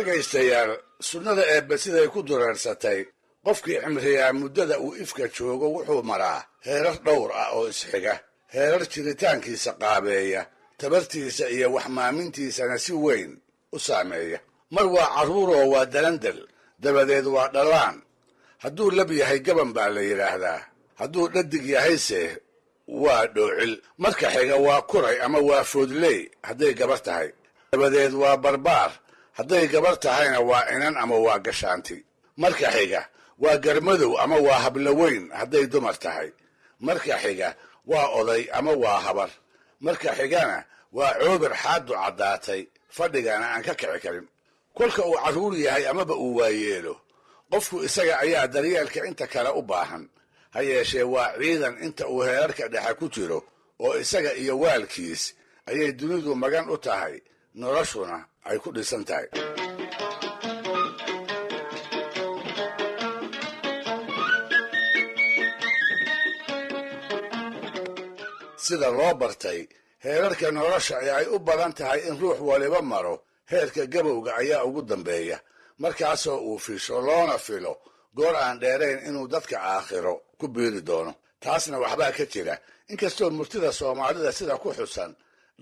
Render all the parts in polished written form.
Dhegaystayaal, sunnada eebbe siday ku dureersatay, qofkii cimriyaa muddada uu ifka joogo wuxuu maraa heerar dhowr ah oo isxiga, heerar jiritaankiisa qaabeeya, tabartiisa iyo waxmaamintiisana si weyn u saameeya. Mar waa carruuroo waa dalandal, dabadeed waa dhallaan. Hadduu lab yahay gaban baa la yidhaahdaa, hadduu dhadig yahayse waa dhoocil. Marka xiga waa kuray ama waa foodley hadday gabar tahay, dabadeed waa barbaar, hadday gabar tahayna waa inan ama waa gashaanti. Marka xiga waa garmadow ama waa hablaweyn hadday dumar tahay. Marka xiga waa oday ama waa habar. Marka xigana waa coobir xaaddu caddaatay, fadhigana aan ka kici karin. Kolka uu carruur yahay amaba uu waayeelo, qofku isaga ayaa daryeelka inta kale u baahan. Ha yeeshee waa ciidan inta uu heerarka dhexe ku jiro, oo isaga iyo waalkiis ayay dunidu magan u tahay, noloshuna ay ku dhisan tahay. Sida loo bartay heerarka nolosha ee ay u badan tahay in ruux waliba maro, heerka gabowga ayaa ugu dambeeya, markaasoo uu fisho loona filo goor aan dheerayn inuu dadka aakhiro ku biiri doono. Taasna waxbaa ka jira, inkastoo murtida Soomaalida sida ku xusan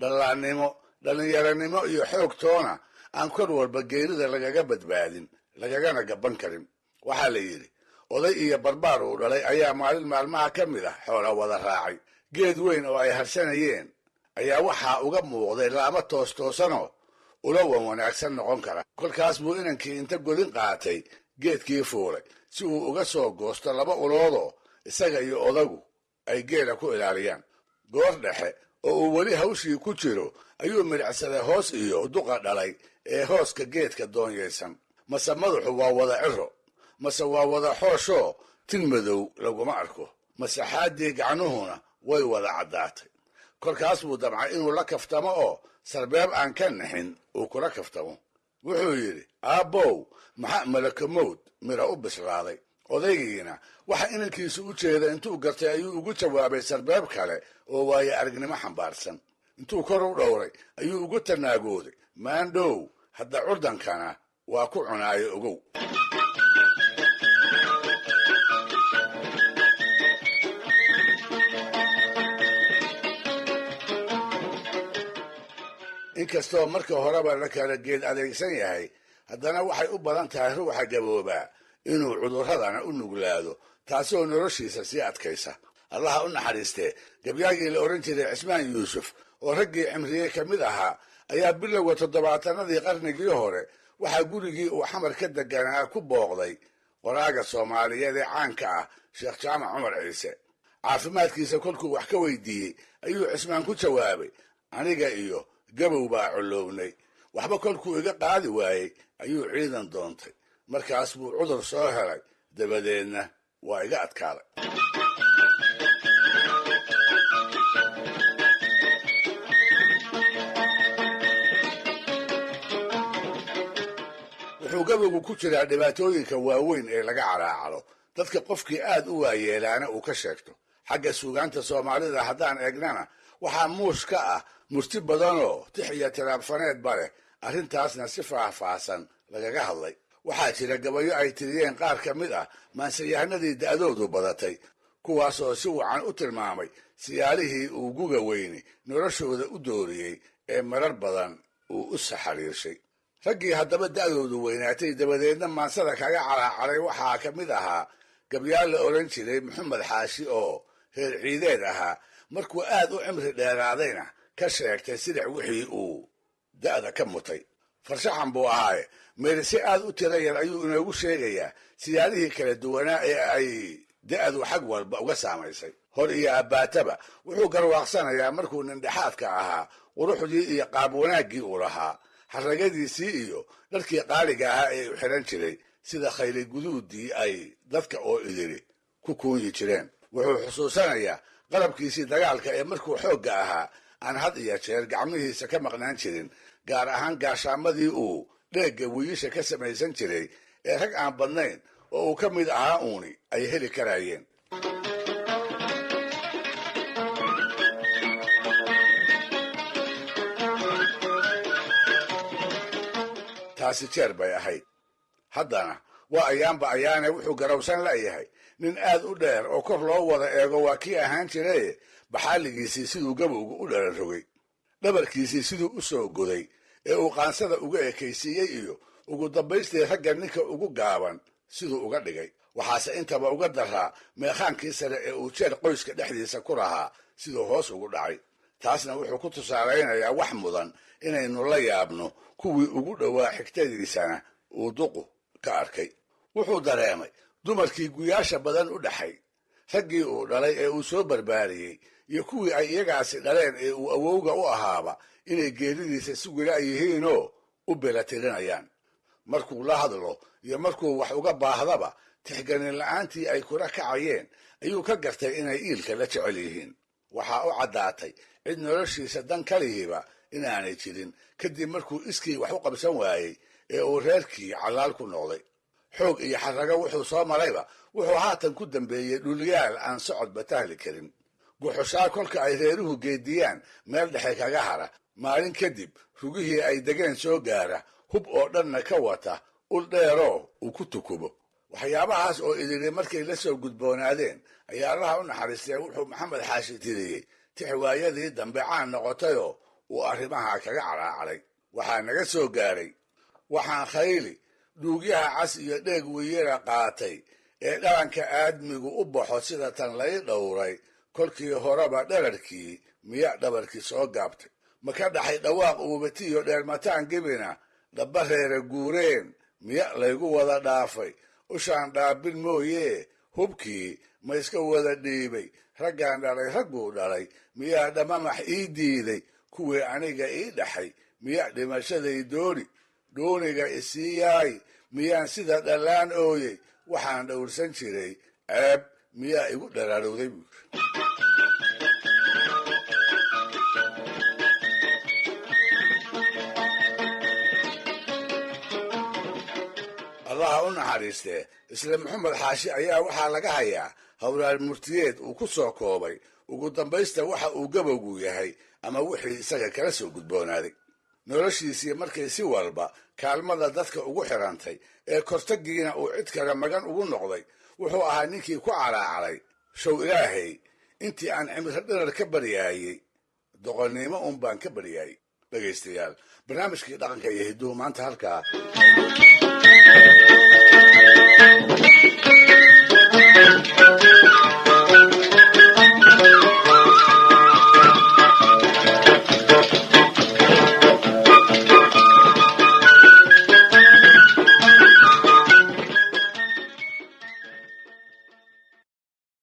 dhallaannimo, dhallinyaranimo iyo xoog toona aan kor walba geerida lagaga badbaadin, lagagana gaban karin. Waxaa la yidhi, oday iyo barbaar uu dhalay ayaa maalin maalmaha ka mid ah xoola wada raacay. Geed weyn oo ay harsanayeen ayaa waxaa uga muuqday laamo toos-toosanoo ula wan wanaagsan noqon kara. Kolkaas buu inankii inta godin qaatay geedkii fuulay si uu uga soo goosto laba uloodoo isaga iyo odagu ay geela ku ilaaliyaan. Goor dhexe oo uu weli hawshii ku jiro ayuu midhacsaday hoos iyo duqa dhalay ee hooska geedka doonyaysan. Mase madaxu waa wada ciro, mase waa wada xooshoo tin madow laguma arko, mase xaaddii gacnuhuna way wada caddaatay. Kolkaas buu damcay inuu la kaftamo oo sarbeeb aan ka nixin uu kula kaftamo. Wuxuu yidhi, "Aabbow, maxaa malakamowd mira u bislaaday?" Odaygiina waxa inankiisu u jeeda intuu gartay ayuu ugu jawaabay sarbeeb kale oo waayo aragnimo xambaarsan. Intuu kor u dhowray ayuu ugu tanaagooday, "Maandhow, hadda curdankana waa ku cunaayo ogow." Inkastoo marka horeba la kala geed adeegsan yahay, haddana waxay u badan tahay ruuxa gaboobaa inuu cudurradana u nuglaado, taasoo noloshiisa sii adkaysa. Allaha u naxariistee, gabyaagii la odhan jiray Cismaan Yuusuf oo raggii cimriyey ka mid ahaa ayaa bilowga toddobaatanadii qarnigii hore waxaa gurigii uu Xamar ka deganaa ku booqday qoraaga Soomaaliyeed ee caanka ah, Sheekh Jaamac Cumar Ciise. Caafimaadkiisa kolkuu wax ka weydiiyey ayuu Cismaan ku jawaabay, "Aniga iyo gabow baa collownay. Waxba kolkuu iga qaadi waayey ayuu ciidan doontay. Markaas buu cudur soo helay, dabadeedna waa iga adkaaday." Wuxuu gabowgu ku jiraa dhibaatooyinka waaweyn ee laga calaacalo, dadka qofkii aad u waayeelaana uu ka sheegto. Xagga suugaanta Soomaalida haddaan eegnana, waxaa muus ka ah murti badanoo tix iyo tiraabfaneedba leh, arrintaasna si faahfaahsan lagaga hadlay. Waxaa jira gabayo ay tiriyeen qaar ka mid ah maansayahanadii da'doodu badatay, kuwaasoo si wacan u tilmaamay siyaalihii uu guga weyni noloshooda u dooriyey ee marar badan uu u saxariirshay. Raggii haddaba da'doodu weynaatay dabadeedna maansada kaga calaacalay waxaa ka mid ahaa gabyaal la odhan jiray Maxamed Xaashi oo reer Ciideed ahaa, markuu aad u cimri dheeraadayna ka sheegtay silic wixii uu da'da ka mutay. Farshaxan buu ahaaye, meelise aad u tira yar ayuu inoogu sheegayaa siyaalihii kala duwanaa ee ay da'du xag walba uga saamaysay. Hor iyo abbaataba wuxuu garwaaqsanayaa markuu nindhexaadka ahaa quruxdii iyo qaab wanaaggii uu lahaa, xarragadiisii iyo dharkii qaaliga ahaa ee u xidhan jiray, sida khayli guduudii ay dadka oo idili ku kuunyi jireen. Wuxuu xusuusanayaa qalabkiisii dagaalka ee markuu xoogga ahaa aan had iyo jeer gacmihiisa ka maqnaan jirin, gaar ahaan gaashaamadii uu dheegga wiiisha ka samaysan jiray ee rag aan badnayn oo uu ka mid ahaa uuni ay heli karayeen. Taasi jeer bay ahayd. Haddana waa ayaanba ayaane wuxuu garawsan la'yahay nin aad u dheer oo kor loo wada eego waa kii ahaan jiraye baxaaligiisii siduu gabowga u dhalan rogay, dhabarkiisii siduu u soo goday ee uu qaansada uga ekaysiiyey iyo ugu dambaystii ragga ninka ugu gaaban siduu uga dhigay. Waxaase intaba uga daraa meekhaankii sare ee uu jeer qoyska dhexdiisa ku lahaa siduu hoos ugu dhacay. Taasna wuxuu ku tusaalaynayaa wax mudan inaynu la yaabno kuwii ugu dhowaa xigtadiisana uu duqu ka arkay. Wuxuu dareemay dumarkii guyaasha badan u dhaxay, raggii uu dhalay ee uu soo barbaariyey iyo kuwii ay iyagaasi dhaleen ee uu awowga u ahaaba inay geeridiisa sugila yihiinoo u belatirinayaan. Markuu la hadlo iyo markuu wax uga baahdaba tixgelin la'aantii ay kula kacayeen ayuu ka gartay inay iilka la jecel yihiin. Waxaa u caddaatay cid noloshiisa dan kalihiba inaanay jirin kadib markuu iskii wax u qabsan waayey ee uu reerkii callaal ku noqday. Xoog iyo xarrago wuxuu soo marayba wuxuu haatan ku dambeeyey dhulyaal aan socodba tahli karin. Guxushaa kolka ay reeruhu geediyaan meel dhexe kaga hara, maalin kadib rugihii ay degeen soo gaara, hub oo dhanna ka wata ul dheeroo uu ku tukubo. Waxyaabahaas oo idili markay la soo gudboonaadeen ayaa Allaha u naxariistee wuxuu Maxamed Xaashi tiriyey tixwaayadii dambe caan noqotayoo uu arrimaha kaga calaacalay. Waxaa naga soo gaaray: waxaan khayli dhuugyaha cas iyo dheeg wiyira qaatay ee dhalanka aadmigu u baxo sida tan lay dhowray, kolkii horeba dherarkii miya dhabarkii soo gaabtay, ma ka dhaxay dhawaaq uubatiyo dheermataan gebina dhabareera guureen miya laygu wada dhaafay, ushaan dhaabin mooyee hubkii ma iska wada dhiibay, raggaan dhalay ragguu dhalay miyaa dhamamax ii diiday, kuwii aniga ii dhaxay miya dhimashaday dooni, dhuuniga isiiyaay miyaan sida dhallaan ooyey, waxaan dhowrsan jiray ceeb miyaa igu dharaarowday buu yiri. Allaha u naxariistee isla Maxamed Xaashi ayaa waxaa laga hayaa hawraar murtiyeed uu ku soo koobay ugu dambaysta waxa uu gabowgu yahay ama wixii isaga kala soo gudboonaaday noloshiisii markay si walba kaalmada dadka ugu xirantay ee kortagiina uu cid kale magan ugu noqday. Wuxuu ahaa ninkii ku calaacalay: show Ilaahay intii aan cimro dhirar ka baryaayey, doqonnimo un baan ka baryaayey. Dhegaystayaal, barnaamijkii dhaqanka iyo hidduhu maanta halkaa.